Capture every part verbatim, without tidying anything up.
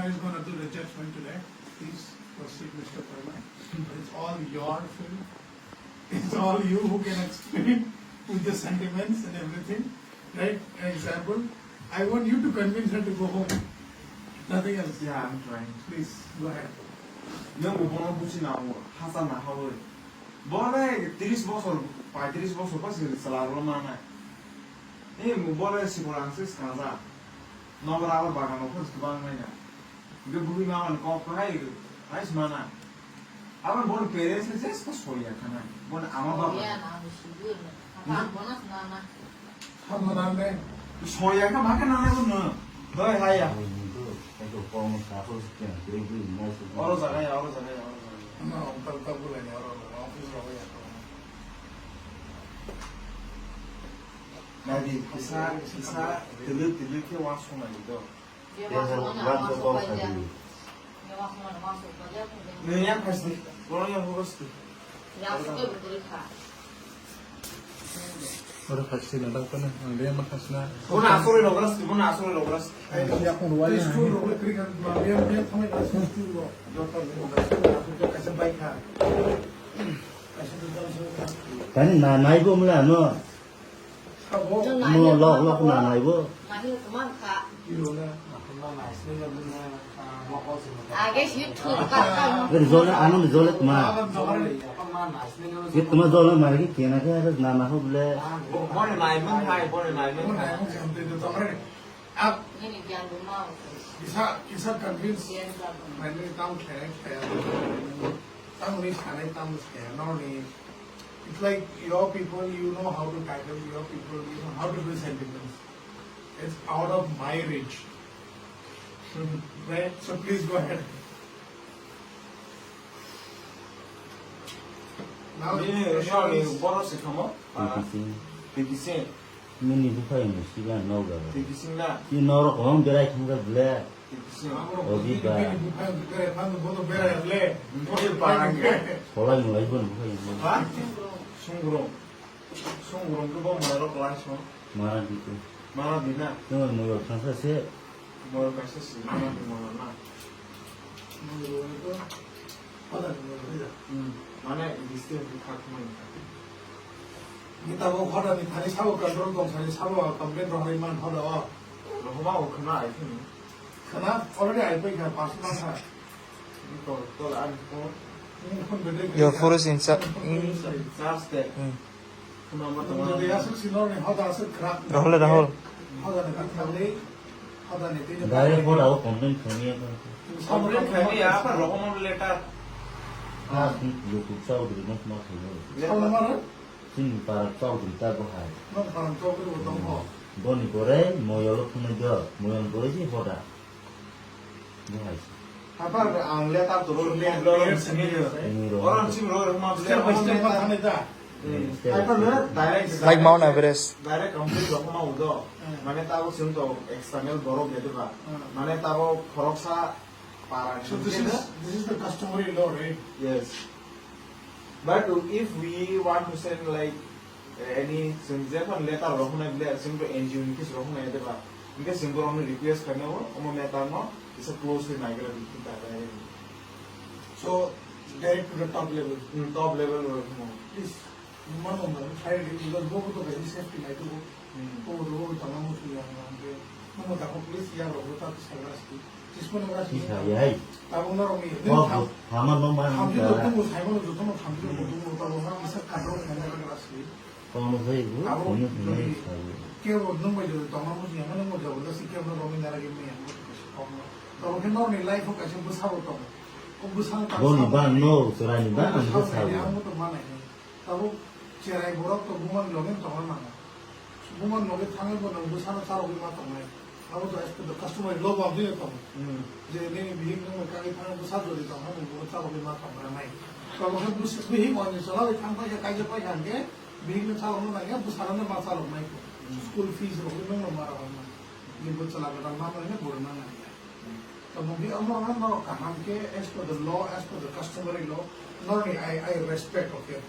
is gonna do the judgment today. Please proceed, Mister Parman. It's all your field. It's all you who can explain with the sentiments and everything, right? An example, I want you to convince her to go home. Nothing else. Yeah, I'm trying. Please, go ahead. Nwng bo bono buchi nango, hasa nahawi. Bo le tris bosor, paitris bosor pa se chwla rwla manai. Ni bo le sikol ang se skajak. Nogo rubber bagan rok phano kwbang manya. Hwnkhe bwrwi mama ni kok hai, hai se mana. Abo boni parents ni jesko soya khana. Boni ama baba. Soya na, bo sugwi no. Hmm? Bana khna na. Soya kha ma khe nanai bo no. Doi haya. Oro jaga ya, oro jaga ya, oro jaga ya. No, tal tal bulai ni oro, office rok ya. Nadi, kisa, kisa, tulu, tulu khe wansuk nai do. Nwng yang phasti, bono yang phasti. Oro phasti na dangkana, ang de ma khasna. Bono asole logra sti, bono asole logra sti. Yakung ruwai. Tani na naibo mla no. Mo lok lok na naibo. Rijole ano rijole tma. Ye tma jole mari ki kena ke na na ho bole. Kisa, kisa convince. Mane tam khe, khe. Tam ni sanai tam khe, no ni. It's like your people, you know how to tackle your people, you know how to build sentiments. It's out of my reach. Right? So please go ahead. Now, Ini, ini, ini, bono se kamo? P P C. P P C. Nini buphai ni siga no ga. Twi bising na. Ti norok hom berai thangkha ble. Twi bising. Oji ba. Solai mulai bon buphai ni. Ha? Sungrong. Sungrong ke bo marok lai so. Mara di tu. Mara di na. Tengok moyor thangsa se. Moyor kaisa si, mara di moyor na. Moyor ko. Hoda ni mo hoda. Hmm. Mane, distance ni kha khumani kha. Ni tabo hoda ni thani sabo control tong sani sabo complaint rohorwi man hoda o. Rohoma o khna ai khini. Khna already ai pai kha, personal kha. Ni to, to ani phone. Ni phone bedek. Your phone is in cha-, in charge te. Hmm. Rahul, Rahul. Direct photo complaint khaimya. Complaint khaimya, apa rohorma letter. Ah, ni luku Chaudhary no ma khaimya. Letter. Chini para Chaudhary ta bo hai. Boni pore moyolo phunai do, moyol pore si hoda. Habar ang letter to roll, roll, roll, sini. Orang sini roll, rohorma step by step letter. Hmm. Step by step. Direct, like Mount Everest. Direct complete rohorma udo. Hmm. Mane tabo sini to external borok de ba. Hmm. Mane tabo khoroksa para. So this is, this is the customary law, right? Yes. But if we want to send, like, any, chwng jephano letter rok hwnwi ble, chwng bo N G O ni case rok hwnwi de ba, hwnkhe chwng borokno request khainai o, omo letter no kisa closely naigra di khe ta direct. So, direct to the top level. Hmm, top level rok hwnwi. Please, mano man, try di, because bo to very safety nai to. Hmm. Obo rok tongma muchung ya, hwnkhe, nomo dakhok police ya rok ta sagra sti. Tismano gra sti. Tisa ya hai. Tabuk norok ni. Bo, bo, hama no ma. Hamjwk no tungo, saimano jotono hamjwk no tungo, tabuk norok kisa kadro khaina gra sti. Kono hai bo, abo kono jodi hai sabu. Kebo nwng bai jodi tongma muchung ya, nwng bo jabardasti kebo no romwi nara gimni ya, bo kisa kokno. Tabuk khe norok ni life o kaisa bwsa bo tongo. O bwsa ta. Boni bang no, chwrai ni bang ang bwsa bo. Ang bo to manai. Tabuk cherai borok to bumani loge tongna nango. Bumani loge thangwi bo nwng bwsano chalogwi ma tongnai. Abo to as per the customary law bo aboni tongo. Hmm. Je nini bihik nwng kagwi thangwi bwsa jodi tongkha nwng bo chalogwi ma tongna nai. Tabuk khe bwsa bihik oni chalogwi thang paikha kaisa paikha hwnkhe bihikno chalogna nangya bwsano ma chaloknai. Hmm. School fees rok nwng no ma rwna. Je bo chwla gwdal ma nangya bo rwna nangya. Tamo di amo no norok kaham khe as per the law, as per the customary law, norni I, I respect, okay?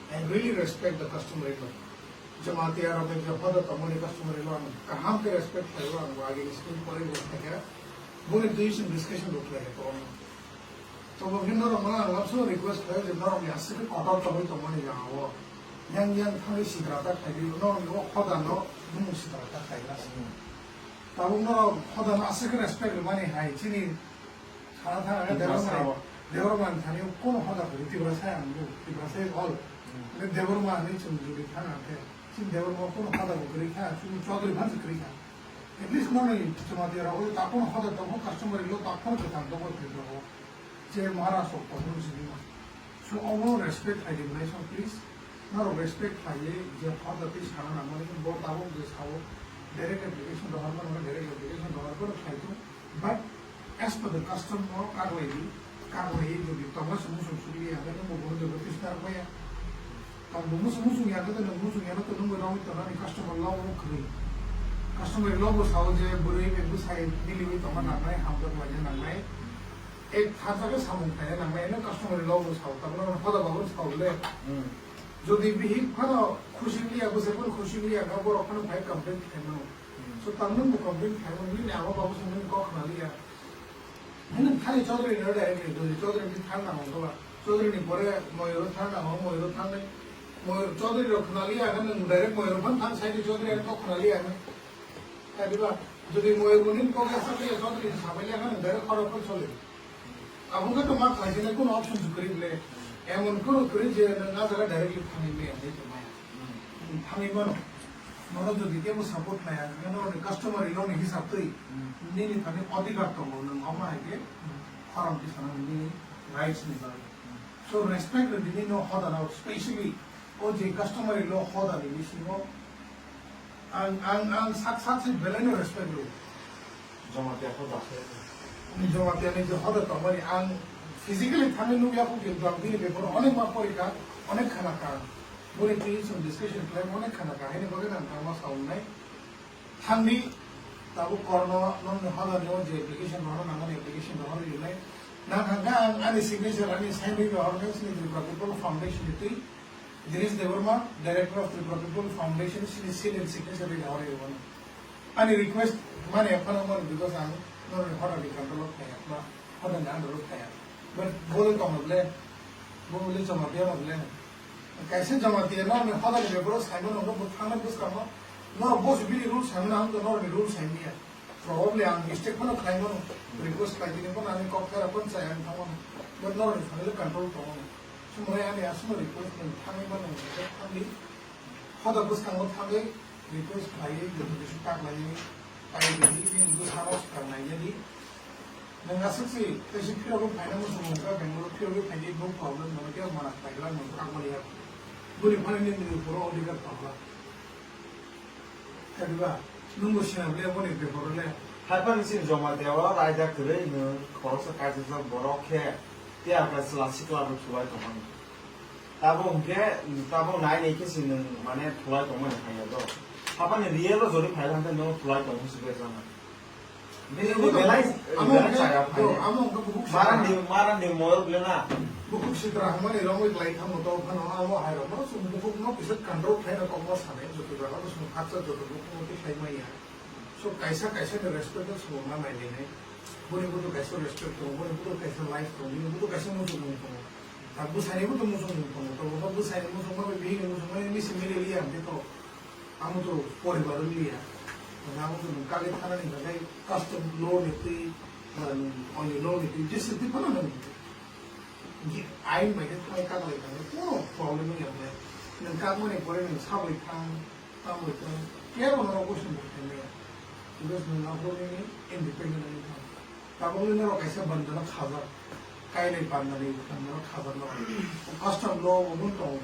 I really respect the customary law. Jamatia rok je hoda tamo ni customary law ang kaham khe respect khlaio, ang bo agini school pore bo khaikha. Boni twi chwng discussion rok khlai kha kwbangma. Tamo khe norok no ang labso request khlaio je norok ni aswk khe kotor tongwi tongmani jagao yang yang thangwi sikra ta khlai di, norok ni o hoda no bumung sikra ta khlai na. Tabuk norok hoda no aswk khe respect rwmani hai chini sana thang khe Tiprasa Debbarma ni, o. Debbarma ni thani o kono hoda kwrwi Tiprasa ang bu, Tiprasa all. Hmm. Debbarma ni chwng jodi thang khe chini Debbarma kono hoda bo kwrwi kha, chini Chaudhary phan se kwrwi kha. At least no ni Jamatia rok o ta kono hoda tongo, customary law ta kono kwthang tongo, Tripura o. Je Maharashtra o tongo sini ma. So obo respect khlai di mwnai song, please. Norok respect khlai ye je hoda tei sana nangmani bo tabuk je sao direct application rohor mano, direct application rohor mano khlai thung. But as per the custom o kaglai di, kaglai ye jodi tongo se musung suli ya, hwnkhe bo bono jodi twi snar maya. Tamo musu musu ya khe nwng musu ya to nwng bo nangwi tongnani customer law bo kwrwi. Customer law bo sao je bwrwi bai bwsai miliwi tongna nangnai, hamjak laina nangnai. Ei thansa khe samung khaina nangnai, eno customer law bo sao, tabuk no hoda ba bo sao le. Hmm. Jodi bihik phano khusi wngya, bwsai phano khusi wngya, kha borok phano phai complaint khaimano. Hmm. So tamo nwng bo complaint khaimano, nini ama babu se nwng kok khna liya. Hwnwi thani Chaudhary ni order ni, Chaudhary ni thang nang wngkha ba. Chaudhary ni pore Moyur thang nang, Moyur thang nai. Moyur Chaudhary rok khna liya, hwnwi nwng direct Moyur phan thang sai di Chaudhary ani kok khna liya hwnwi. Kadiba, jodi Moyur muni kok ya sa liya Chaudhary ni sabai liya hwnwi direct khoro khoro chole. Abo khe to ma khlai sinai kuno option se kwrwi ble. Emon kuno kwrwi je nwng a jaga directly thangwi maya, hwnwi tongmaya. Thangwi mano. Nono jodi kebo support nai, ang khe norokni customary law ni hisab twi nini thani odhikar tongo, nwng omo hai khe khorang tisana nini rights ni bagwi. So respect rwdi nini no hoda no, specially o je customary law hoda ni bisingo ang, ang, ang sak sak se belai no respect rw. Jamatia hoda se. Jamatia ni je hoda tongmani ang physically thangwi nukya kho, kintu ang bini beparo onek ma porikha, onek khana kha. Boni twi chwng discussion khlai onek khana kha, haini bagwi ang tangma sa wngnai. Thangdi, tabuk korno nokni hoda ni o je application rohorna nangmani application rohorwi wngnai. Nang thangkha ang ani signature, ani sign rwi rohorkha chini Tripura People Foundation ni twi. Dinesh Debbarma, Director of Tripura People Foundation, chini seal and signature rwi rohorwi wngnai. Ani request mani phano mani because ang norokni hoda ni control o thaya, ba hoda ni under o thaya. But bo le tongma ble, bo le Jamatia ma ble. Kaisa Jamatia no ni hoda ni beparo saimano no bo thangna bwskango. Norok bo se bini rule saimano, ang to norokni rule saimanya. Probably ang mistake phano khlaimano, request khlaitini phano ani kok thara phano chaya wng thangmano. But norokni family control tongmano. Sumrai ani aswkno request nang thangwi mano, thangdi. Hoda bwskango thangwi request khlaiwi, joto kisa tak laiwi, tai di, nini bwsano swkang nainani. Nwng aswk si, tei si phirogwi phaina muchungo wngkha, Bangalore phirogwi phaidi, no problem, nono kebo mana khlai glak, nwng kak mani ya. Boni phano nini ni phuru odhikar tong glak. Kadiba, nwng bo sina ble boni beparo le. Haiphano chini Jamatia o raida kwrwi nwng khoroksa kaijak borok khe, tei abo chwla sikla rok sulai tongmani. Tabuk hwnkhe, tabuk nai nai khe se nwng mane thulai tongmani phaiya do. Hapani real o jodi phai hwnkhe nwng thulai tongmani se bejana. Bini Abo to belai, amo belai hwnkhe, chaya to, phai. Amo hwnkhe bukhuk sitra. Marandi, marandi moyol bele na. Bukhuk sitra hwnmani romwi klai thangmo to phano amo hai rok no chwng bukhuk no kisa control khlai na kokma sanai joto jaga no chwng hakcha joto bukhuk no khlai maya. So kaisa kaisa ni respect no chwng ma nai nai. Boni buto kaisa respect tongo, boni buto kaisa life tongo, bini buto kaisa muchung mung tongo. Tabuk bwsai ni bo to muchung mung tongo, tongo, tongo, bwsai ni muchung ma bai bihik ni muchung ma misi mili liya hwnkhe to amo to poribar wng liya. Hwnkhe amo to nwng kagwi thana ni bagwi custom law ni twi, ba nwng oini law ni twi jesa twi phano nwng ain bai khe thangwi kaglai thangwi kuno problem wng ya hwnkhe nwng kagmani pore nwng sabwi thang. Tamo ito, kebo norok question bo khaimaya. Because nwng aphuru nini independent wngwi thang. Tabukni norok kaisa bandano khajak. Kainwi bandani bandano khajak norok. Custom law obo tongo.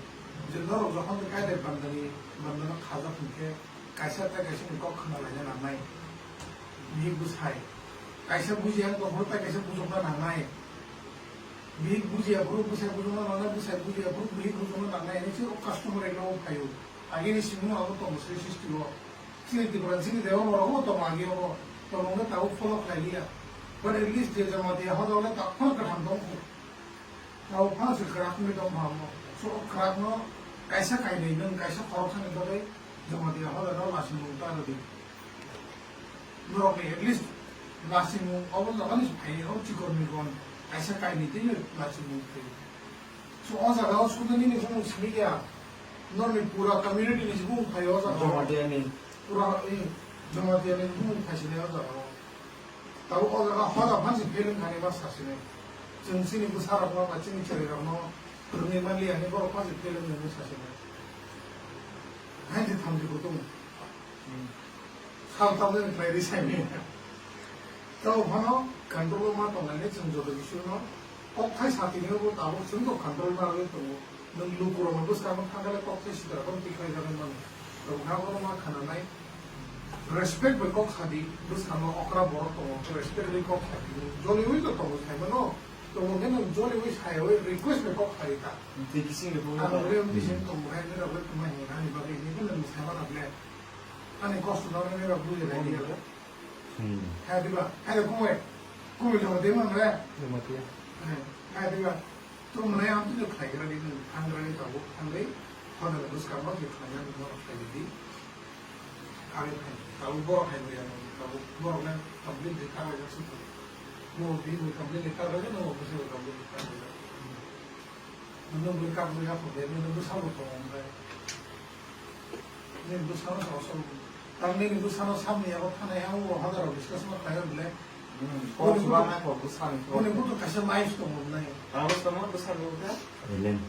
Je norok jokhon khe kainwi bandani bandano khajak hinkhe kaisa tei kaisa ni kok khna laina nangnai. Bihik bwsai. Kaisa bujiya wngkha phuru tei kaisa bujokna nangnai. Bihik bujiya phuru bwsai bujokna nangnai, bwsai bujiya phuru bihik bujokna nangnai hinwi se o customary law o phaio. Agini simi no abo tongo se system o. Chini Tripura, chini Debbarma rok bo tongo agi o. Tongo wngkhe tabuk follow khlai liya. But at least je Jamatia hoda le tabuk phano kwthang tong kho. Tabuk phano se kwrak wngwi tong kho amo. So o kwrak no kaisa kainwi nwng kaisa khoroksa ni bagwi Jamatia hoda no lachimung ta rwdi. Norok ni at least Lachimung obo jagani se phai o chikon mikon kaisa kainwi twi lachimung phai. So o jaga o sudani ni bumung simi ya, norni pura community ni se bumung phai o jaga o. Jamatia ni. Pura, eh, Jamatia ni bumung phai sinai o jaga o. Tabuk o jaga hoda phan se feeling khainai ma sa sinai. Chwng chini bwsa rok no ba chini chwrai rok no phwrwngwi manliya hinwi borok phan se feeling nangwi sa sinai. Hai se thamchi kutung. Sal tamjani khlai ri saimanya. Tamo phano control o ma tonglainai chwng joto bisingno kokthai satini bo tabuk chwng bo control narwgwi tongo. Nwng lukurokno bwskango thangkhe kokthai sitra kono tikhlai jagwi mano. Rwngkha bono ma khananai. Respect bai kok sadi, bwskango okra borok tongo, respect bai kok sadi. Nwng joliwi to tongo saimano. Tongo khe nwng joliwi saiwi request bai kok sadi ta. Tei kising de phone. Ano le bising tongo hai nirok le tongmani ani bagwi ni nwng saimano le. Ani kosto no nirok bujilai ni. Hmm. Hai diba? Hai kumui. Kumui jama de man re. Jama de. Hai, hai diba? Tum re am tu khai gra di nang, thang gra di tabuk, thang gra di. Hoda le bwskang ba ki khai gra di no khai di. Khai khai. Tabuk bo khai gra di tabuk. Bo le complete de khai gra su. Bo bi bo complete de khai gra di no bo se complete de khai gra di. Nung bwrwi kak bwrwi aphuru de, nini bwsano tongo, omo bai. Nini bwsano sa asol. Tam nini bwsano samni yago thanai, ang bo hazaro discuss ma khlai bole. Hmm, kok chuba nai kok bwsani. Boni buto kaisa life tongo nai. Tamo tamo bwsano khe? Elen.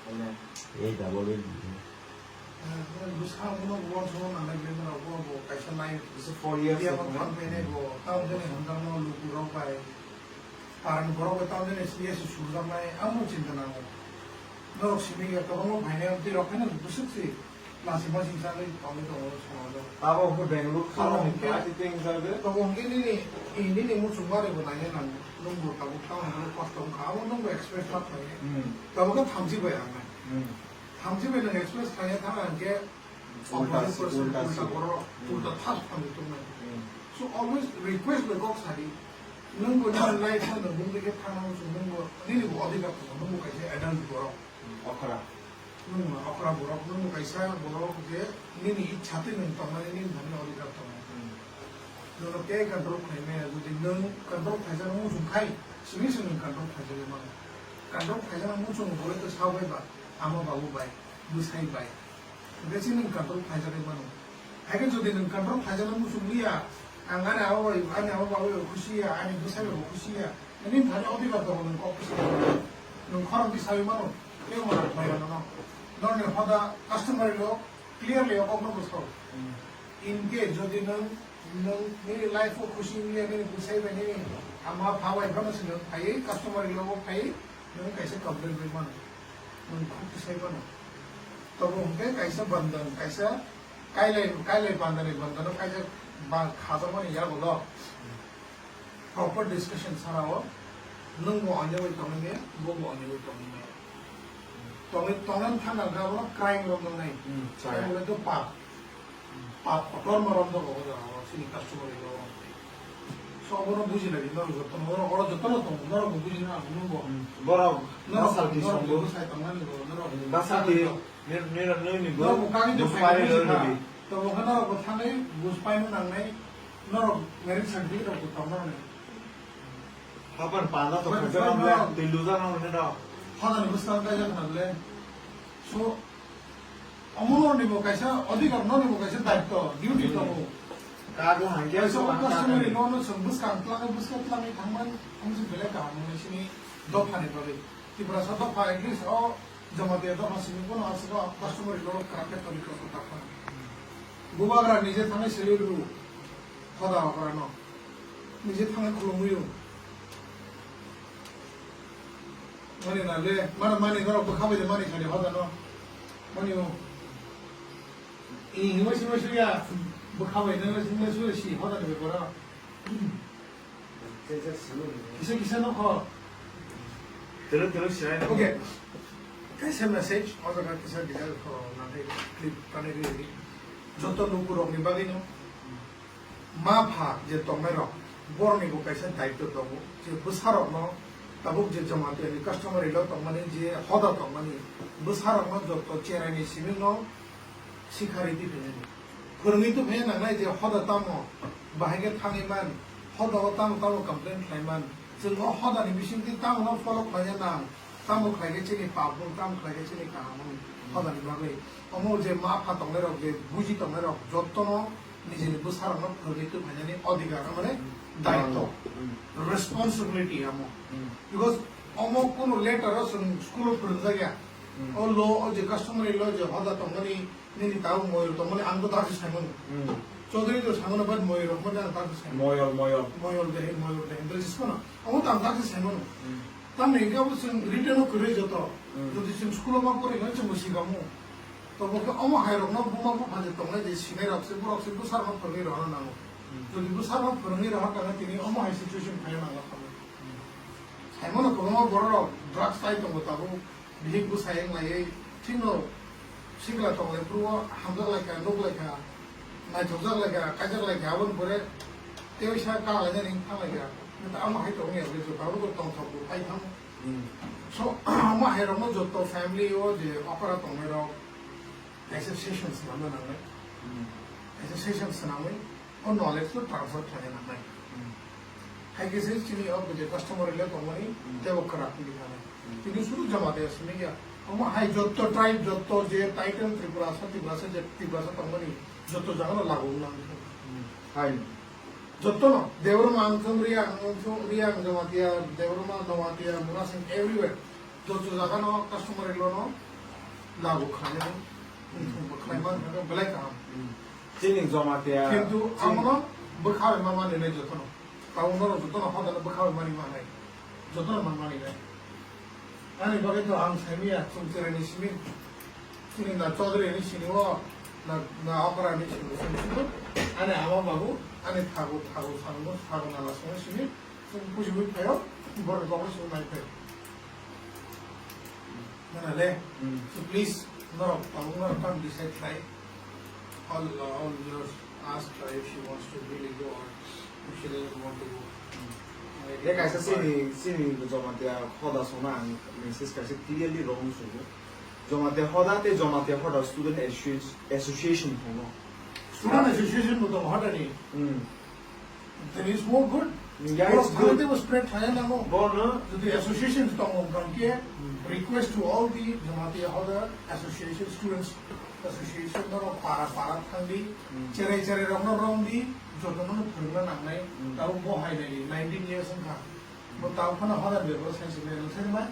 Elen. A double L E. Eh, bwsano bono bo uansukma nangnai bole, bo, bo kaisa life. Bwsa four years. Yago tong thang nai bo, tamo jani hamjakma lukurok bai. Parani borok bai tamjani S B S surjaknai, amo chinta nango. Norok simi ya kwbangma phainai, tei rok phano bwswk se lachima singsa wngwi tongwi tongo somojo. Abo hwnkhe Bangalore khalani khe ati tei wngkha de. Tamo hwnkhe nini, nini muchungmani bo naina nango. Nwng bo tabuk tamo hwnkhe kosto wngkha, abo nwng bo express ma khlainai. Hmm. Tabuk khe thamchi bai ang nai. Hmm. Thamchi bai nwng express khlaina thang ang khe Ulta opposite si, person, ulta ulta si. Borok, hmm, ulta thas thangwi tongnai. Hmm. So always request bai kok sadi. Nwng bo nini life no nwng bumdi khe thangna muchung, nwng bo nini bo adhikar tongo, nwng bo kaisa adult borok. Hmm, okra. Nwng bo okra borok, nwng bo kaisa borok je nini ichha twi nwng tongnani nini thani adhikar tongo. Hmm. Nwng no kei control khlai maya, jodi nwng control khlaijak muchung khai, simi se nwng control khlaijagwi mano. Control khlaijak muchung bo le to sabai ba, ama babu bai, bwsai bai. Hwnkhe chini control khlaijagwi mano. Haikhe jodi nwng control khlaijakno muchung liya, ang ani abo bai, ani abo babai bai khusi ya, ani bwsai bai bo khusi ya, nini thani odhikar tongo nwng kok bwsai bai. Nwng khorang tisawi mano, tei mano khlai mano no. Norni hoda customary law clearly o kokno bwsao. Hmm. In case jodi nwng, nwng nini life o khusi wngya, nini bwsai bai nini ama pha bai phano se nwng phaiwi customary law o phaiwi nwng kaisa complaint bai mano. Nwng khuk tisai mano. Tobo hwnkhe kaisa bandhan, kaisa kailai, kailai bandhani bandhano kaisa ba khajakmani yagulo proper discussion sarao nwng bo onyo bai tongwi maya, bo bo onyo bai tongwi maya. Tongwi, tongwi thangna hwnkhe abono crime romjaknai. Hmm, crime. Crime hwnkhe to pap. Pap kotorma romjago o jaga o, chini customary law o. So, obono bujinai di, norok jotono, oro, oro jotono tongo, norok bo bujina, ang nungbo. Hmm. Borok, norok, basalti norok songbo. Bo sai tongnani bo, norok. Basalti, nir-, nir-, nini bo, norok bo kagwi de buspari phai rw bujina. Rw di. To bo khe norok bo thangwi, buspai no nangnai, norok marriage certificate rok bo tongna nangnai. Hapan panda to. But khajak norok, twi lujak nang nini rok. Hodani bwskang kaijak nang le. So, Omo norni bo kaisa adhikar, norni bo kaisa daitto, duty tongo. Kago hangke kaisa so o customer ni no no chwng bwskang twlangwi, bwskang twlangwi thangmani, omo se belai kaham wngwi sini dophani bagwi. Tiprasa dopha at least o Jamatia dopha simi bono aswk o customer ni no kwrak khe toni kok kwrak khe. Bubagra nije thangwi selwi rw, hoda okra no. Nije thangwi khulumwi rw. Mani na le, mana mani norok bwkha bai de mani sadi hoda no. Mani o. I himai sima suya, bwkha bai nang le sima suya si hoda ni bepara. Kisa kisa no kho. Telo telo sirai no. Okay. Kaisa message, o jaga kisa detail kho, na dei clip kanai ri. Joto lukurok ni bagwi no. Ma pha je tongnai rok, borok ni bo kaisa daitto tongo, je bwsa rok no tabuk je Jamatia ni customary law tongmani, je hoda tongmani, bwsa rok no joto cherai ni simi no sikha ri di phai nani. Phwrwngwi tong phai nangnai je hoda tamo, bahai khe thangwi man, Hoda o tamo tamo complain khlaiman. Chwng o hoda ni bisingtwi tamo no follow khlaina nang. Tamo khlai khe chini pap wng, tamo khlai khe chini kaham wng. Hoda ni bagwi. Omo je ma pha tongnai rok, je buji tongnai rok, jotto no nijini bwsa rok no phwrwngwi twi phainani odhikar, mane daitto. Hmm. Responsibility amo. Hmm. Because omo kunu letter o chwng school o phwrwngjak ya. Hmm. O law, o je customary law je hoda tongmani, nini tabuk moyol tongmani ang to dakti saimano. Hmm. Chaudhary to saimano, but moyol rok mani ang dakti saimano. Moyol, moyol. Moyol de, moyol de, hindra jiskano. Omo to ang dakti saimano. Hmm. Tamni hingke abo chwng written o kwrwi joto. Hmm. Jodi chwng school o ma porikha chwng bo sikamo. To bo khe omo hai rokno buma bupha je tongnai je sinai rok se, borok se bwsarokno phwrwngwi rohorna nango. Hmm. Jodi bwsarokno phwrwngwi rohor kha khe tini omo hai situation phaiya nangla kha. Hmm. Saimano kwbangma borok rok drugs tai tongo tabuk. Bihik bwsai wng laiwi, thikno sikla tong lai phuru o hamjak lai kha, nuk lai kha, naithokjak lai kha, kaijak lai kha, aboni pore tei waisa kak lainani wng thang lai kha. Neta omo hai tong ya, bwrwi jotto abo tongthok bo pai thang. Hmm. So, omo hai rokno jotto family o je okra tongnai rok association swnamna nangnai. Hmm. Association swnamwi o knowledge no transfer khlaina nangnai. Hmm. Hai khe se chini o je customer le tongmani Hmm. tebo kwrak wngwi thanai. Hmm. Tini suru Jamatia simi ya. Omo hai jotto tribe, jotto je title Tripura sa, Tripura sa, je Tripura sa tongmani jotto jaga no lagu wngna wngkha. Hmm. Hai. Jotto no, Debbarma, Angchong, Reang, Angchong, Reang, Jamatia, Debbarma, Jamatia, Murasing, everywhere. Jotto jaga no customary law no lagu khlainani, hmm, khlaimani hwnba belai kaham. Hmm. Chini Jamatia, kintu chini amono bwkha bai ma mani nai jotono. Tabuk norok jotono hodano bwkha bai mani manai. Jotono man mani nai. Ani bagwi to ang saimanya, chwng chwraini simi. Chini na Chaudhary ni sini o, na, na okra ni sini o, chwng sini o. Ani ama babu, ani thagu, thagu sango, thagu nala sango simi. Chwng bujiwi phaio, borok kok swngnai phai. Nana le? Hmm. So please, norok tabuk norok tam decide khlai. All, all viewers ask her if she wants to really go or if she doesn't want to go. Hmm. Like, de kaisa like, chini, chini Jamatia hoda songna ang message kaisa clearly wrong sugo. Jamatia hoda tei Jamatia hoda student associ-, association hono. Student association bo tongo hodani. Hmm. Then it's more good. Yeah, it's good. Borok teibo spread khlaiya nango. Bono. Jodi associations tongo, hwnkhe Hmm. request to all the Jamatia Hoda Association, Students Association, norok para para thangdi, Hmm. cherai cherai rokno romdi, jotono phwrwngna nangnai, Hmm. tabuk bo hai naidi, nineteen years wngkha. Bo tabuk phano hoda bebak sai se nai, nang sai ma?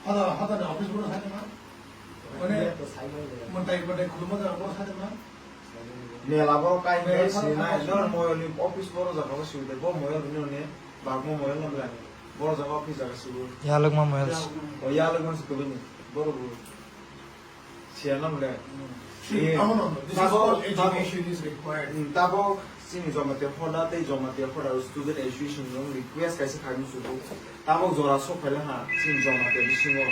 Hoda, hoda ni office boro sai ma? Mane, mwtai, mwtai khuluma jaga boro sai ma? Mela boro kai Mela khe sini nai, nor moyol ni office boro jaga bo sini, bo moyol ni ne, bagmo moyol no bla. Boro jaga office jaga sini. Yalwkma moyol. O yalwkma si kubini, boro bu. Siya no bla. See, eh, no, no, no. This is tabo, what tabo, education is required. Hmm, tabo, chini Jamatia Hoda tei Jamatia Hoda Student Association no request kaisa khaimung sugo. Tabok jora sok phaila ha, chini Jamatia bisingo.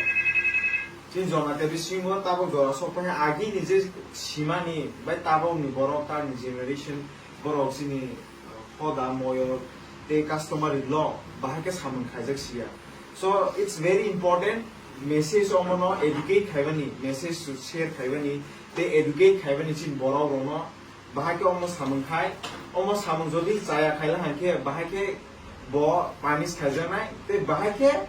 Chini Jamatia bisingo tabok jora sok phai ha, agini je simani, bai tabokni borok, tamni generation, borok chini hoda, moyol, tei customary law, bahai khe samung khaijak siya. So, it's very important, message omono educate khaibani, message to share khaibani, tei educate khaibani chini borok rokno, bahai khe omo samung khai, omo samung jodi chaya khaila hwnkhe, bahai khe bo punish khaijaknai, tei bahai khe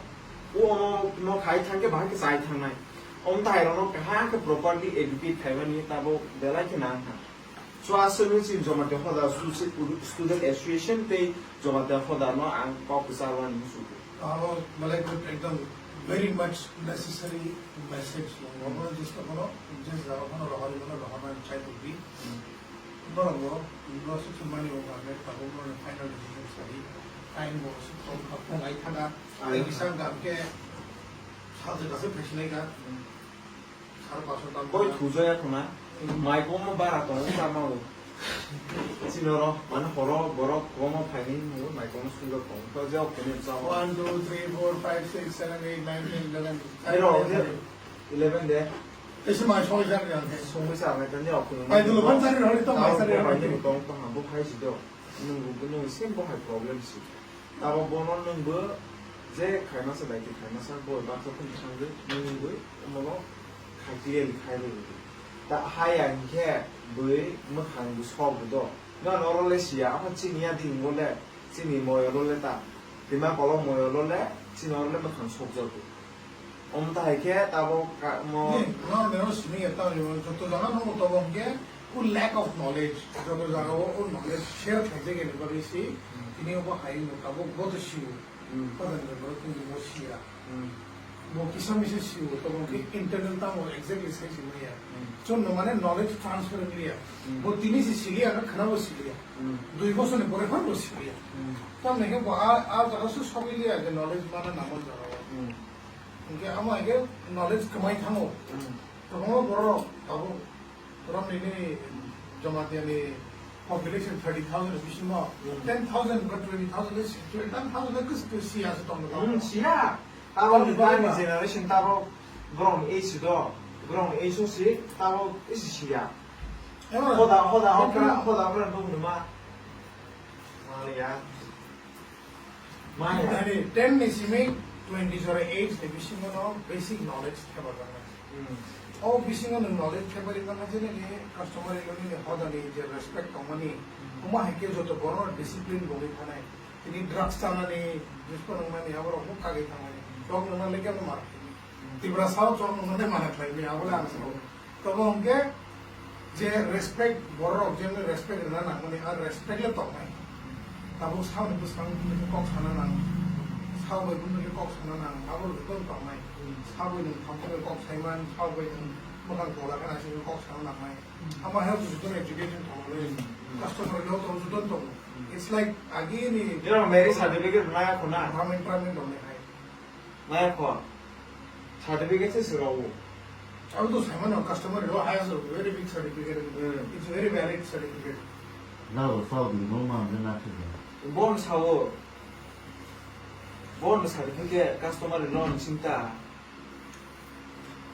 o omo no khai thangkhe bahai khe chai thangnai. Omo tai rokno kaham khe properly educate khaimani tabo belai khe nang kha. So aswk nung chini Jamatia Hoda Stu-, Student Association tei Jamatia Hoda no ang kok kwcharo ani muchungo. Abo belai khe ekdom very much necessary message. Hmm. Obo just kono je jaga kono rohorwi mano rohorna chai tongdi. Hmm. Norok bo, norok suk suk mani bo bagwi tabuk norok final decision sadi. Time bo suk tong kha, phung ai thaga. Ai tei kisa gam khe sal jwk aswk phaisinai kha. Hmm. Sal paso tam kha. Koi thujaya khuna. Hmm. Mai komo bara tongo sama bo. Chini oro, mane horo borok komo phaini hinwi mai komo sujak tongo. To je okhe ni chao. One, two, three, four, five, six, seven, eight, nine, ten, eleven. Ai ro, eleven de. Ese mai soi jar ya. Songwi sa mai tani okhe. Mai dulo ban sari rori to mai sari rori. Tong to hambo khai si do. Nung nung sim bo hai problem si. Tabo bono nwng bo je khaimasa daiti khaimasa bo baksa phun thangwi nwng bo mono khai clearly khai rw. Ta haya hinkhe bwi mwkhang bo sok bo do. No, norok le siya, aphano chini ya di hingo le. Chini moyolo le ta, tima kolok moyolo le chini oro le mwkhang sokjago. Omo ta hai khe tabok ka-, mo- Ni, no, no, simi ya ta, yo, joto jaga no, tabok ke, o lack of knowledge, joto jaga o, o knowledge share khaijak ni bagwi si, Hmm. tini obo hai no, tabok bo to siyo. Hmm. Pada ni borok tini bo siya. Hmm. Bo kisa misa siyo, tabok ke Hmm. internal tamo exactly sai si maya. Hmm. Chwng no mane knowledge transfer liya. Hmm. Bo tini si siliya, na khana bo siliya. Hmm. Dui bosor ni pore phano bo siliya. Hmm. Tamni khe bo a, a jaga se sogwi liya je knowledge mana nangma jaga o. Hmm. Hingke amo hingke knowledge kwmai thango. Hmm. Kwbangma borok tabuk borok nini Jamatia ni population thirty thousand bisingo Hmm. ten thousand ba twenty thousand is, ten thousand is kis kis siya se tongno Hmm, tongno. siya. Abo Tongno ni tongno. Tani generation tabo borok ni age do, borok ni age o si tabo isi siya. Emo. Hoda, hoda, Emo. Hoda, hoda, hoda, nung numa. Maliya. Maya. Ani ten ni simi twenty jora age ni bisingo no basic knowledge thebar rang nai. Hmm. O bisingo no knowledge thebar rang nai jene ni customer ilo ni hoda ni je respect tongmani. Hmm. Omo hai khe joto borok no discipline bongwi thanai. Tini drugs chanani, drugs nangmani, aborok bo kagwi thangmani. Dok nangna lekha no mar. Tipra sao chwng nangmani mana khlai mi, abo le ang sao. Tobo hwnkhe je respect borok je respect rwna nangmani, a respect le tongnai. Tabuk saboni bwskango buino khe kok sana nang, sabo bai buino khe kok sana nang, abo le joto tongnai. Sabo bai nwng thamsa bai kok saiman, sabo bai nwng mwkhang tola khe naisingwi kok sana nangnai. Ama health joto education tongo le, customer le joto joto tongo. It's like agini Nirok marriage certificate rwnai khuna. Ramen ramen tongnai hai. Nai kho. Certificate se siro. Abo to saimano customer lo highest very big certificate. Hmm. It's very valid certificate. Nabo saw di mo ma de na se. Bon sao. Bon certificate customer lo sinta.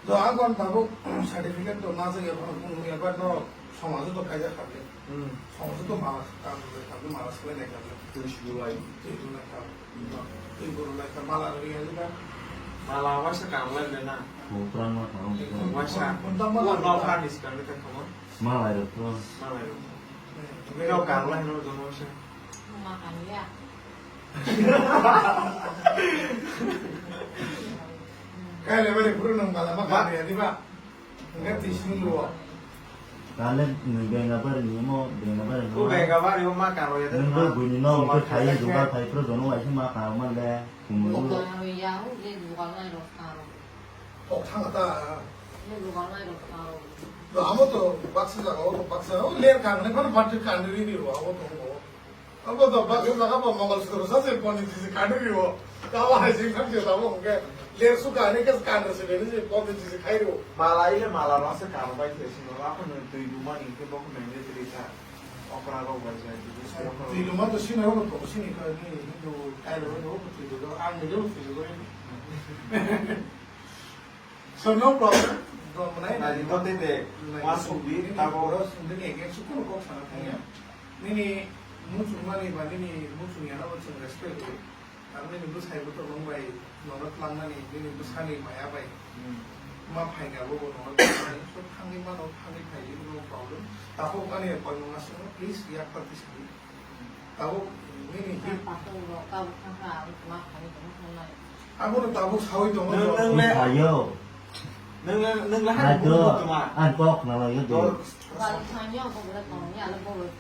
To ang kon tabuk certificate to na se ya kono kunu ya ba no. Somajo to kaijak kha le. Hmm. Somajo to mala kam le, kam le mala swlai nai kam le. Twi swlai. Twi swlai kam. Hmm. Twi swlai kam mala ri ya le ba. Mala waisa kam lai le na. Ko prang ma kam. Waisa. Kon ta mala. Ko no kha ni sikang le ka khamon. Mala ro to. Mala ro. Eh, no kam lai no jono waisa. Ma kam ya. Kai le ba le puru nang mala ma kam ya di ba. Hingke twi sini luo. Tale nwng benga bari ni mo, benga bari ni O mo. Benga bari o ma karo ya. Nwng bo buini no, nwng khe khai, jugal khai, pro jono waisa ma karo man le. Khumulu. Jugal ya, o je jugal nai rok karo. Tok thang ta. Je jugal nai rok karo. Do amo to baksa jaga o, to baksa o, ler kang le, phan phan kang ri ri o, amo to o. Abo to baksa jaga bo Mongol sukro sa se poni jisi kanu ri o. Kawa hai jing kham je tamo hwnkhe. Ler suka ani kas kan se beni je poni jisi khai ri o. Mala ile mala rasa kanu bai the sino la ko twi duma ni ke bok nai ne tri sa. Okra rok bai jai twi sa okra. Twi duma to sino ro to sini ka ni hindu kai ro ro twi do ang ni ro twi do. So no problem. Don't mind. Nai, don't take the Nai, one should be nini tabo. Boro sungdini against kuno kok sana thangya. Nini muchung mani ba nini muchung yana bo chwng respect ri. Aro nini bwsai bo to nung bai nono tlangnani nini bwsani maya bai. Hmm. Ma phaikha bo bo nono tlangnani. So thangwi mano, thangwi phai no problem. Takhuk ani appointment aswk no, please yak party sadi. Tabuk nini hit. Abono tabuk sawi tongo. Nwng, nwng le. Sayo. Nwng le, nwng le hai Hai bumung to, tuma. Ang kok na lai do.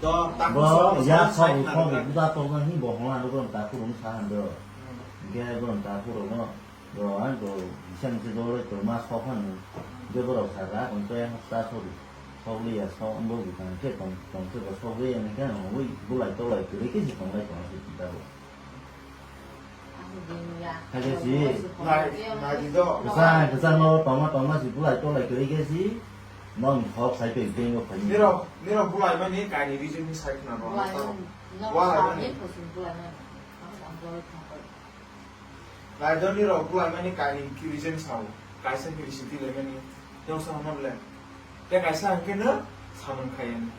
Dor. Bo ya sa ko ko buda to na hi bo hong ando ko ta ku rung sa ando. Hmm. Ge bo ta ku rung no. Bo ang bo bisa bisa do le to ma sok han. Ge bo rok sa ga kon to ya ta so. Sok le ya sok bo bu kan ke tong tong ke bo sok le ya ni kan wi bu lai to lai ke ke ji tong lai tong se ta bo. Hake si. Nai, nai di do. Kwchang, kwchang no tongma, tongma si bulai tolai kwrwi khe si. Nong hok sai twi twi no phai. Nirok, nirok bulai mani kaini reason ni sai khna ro. Bulai mani. Bulai mani. Nai do nirok bulai mani kaini ki reason sao. Kaisa ki reason ti lai mani. Yong sa hama le. Te kaisa hwnkhe no samung khaya ni.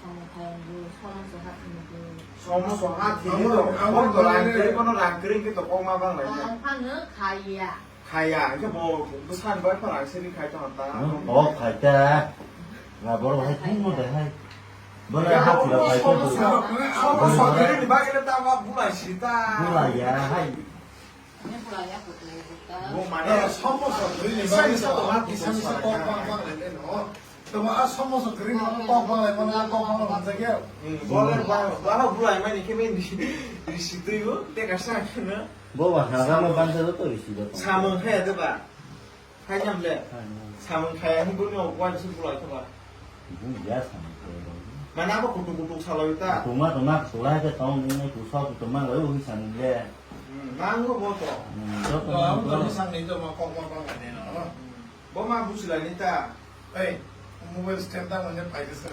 Samung khaya ni, somo soha thini di. Somo soha thini do. Amo, amo, amo to rang kwrwi, kono rang kwrwi hwnkhe to kokma bang lai. Ang phano khaya. Khaya, hwnkhe bo bwsani bai phano ang sini khai tongkha ta. Nwng kok khai ta. Na borok hai thwngmo de hai. Bole hapura pai ko. Somo sokri ni bagwi le ta ba bulai si ta. Bulai ya, hai. Bo mane somo sokri ni bagwi sa to ma kisa misa kok bang bang le no. To ma somo sokri ni kok bang le, ma kok bang bang sa ke. Bole ba, ba bulai mani ke men di, di si tu yo, te ka sa na. Bo ba ha ga ma ban sa to ri si do. Samung khe de ba. Khainam le. Khainam. Samung khaya ni buni o wai su bulai thaba. Bung ya samung khaya bung. Mana abo kutuk kutuk salai ta. Tuma tuma sulai ke tong ni nai kusa tuma lai ui samung le. Hmm, nang bo bo to. Hmm, joto To nang abo bo. To ni sang ni to ma kok ma bang ni no. Bo ma busilai ni ta. Ei, mobile stand ta mane pai de sa.